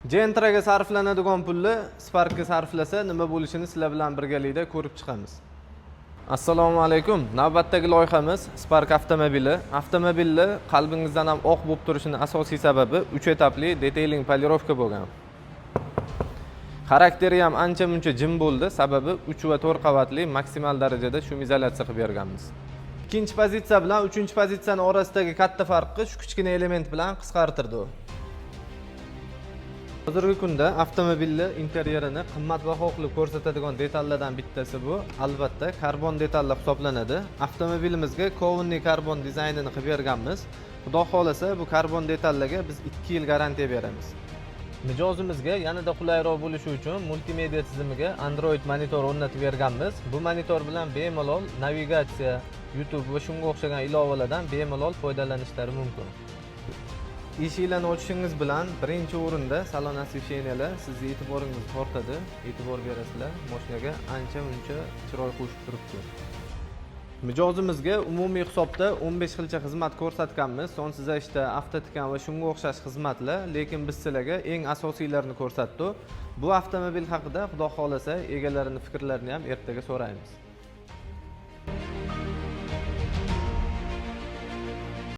Gentraga sarflanadigan pulni Sparkka sarflasa nima bo'lishini sizlar bilan birgalikda ko'rib chiqamiz. Assalomu alaykum. Navbatdagi loyihamiz Spark avtomobili. Avtomobilni qalbingizdan ham oq bo'lib turishini asosiy sababi 3 etapli detailing, polirovka bo'lgan. Xarakteri ham ancha muncha jim bo'ldi, sababi 3 va 4 qavatli maksimal darajada shumizolyatsiya qilib berganmiz. Ikkinchi pozitsiya bilan uchinchi pozitsiyani orasidagi katta farqni shu kichkina element bilan qisqartirdi u. Hozirgi kunda avtomobilni interyerini qimmatbaho qilib ko'rsatadigan detallardan bittasi bu albatta karbon detallar hisoblanadi. Avtomobilimizga kovanный karbon dizaynini qilib berganmiz. Xudo xohlasa, bu karbon detallarga biz 2 yil garantiya beramiz. Mijozimizga yanada qulayroq bo'lishi uchun multimedia tizimiga Android monitor o'rnatib berganmiz. Bu monitor bilan bemalol navigatsiya, YouTube va shunga o'xshagan ilovalardan bemalol foydalanishlari mumkin. Eshiklarni ochishingiz bilan birinchi o'rinda salon освещения lar sizni e'tiboringizni tortadi. E'tibor berasizlar, moshinaga ancha muncha chiroy qo'shib turibdi. Mijozimizga umumiy hisobda 15 xilcha xizmat ko'rsatganmiz: солнцезащита, автоткань va shunga o'xshash xizmatlar, lekin biz sizlarga eng asosiylarini ko'rsatdik. Bu avtomobil haqida, xudo xohlasa, egalarini fikrlarini ham ertaga so'raymiz.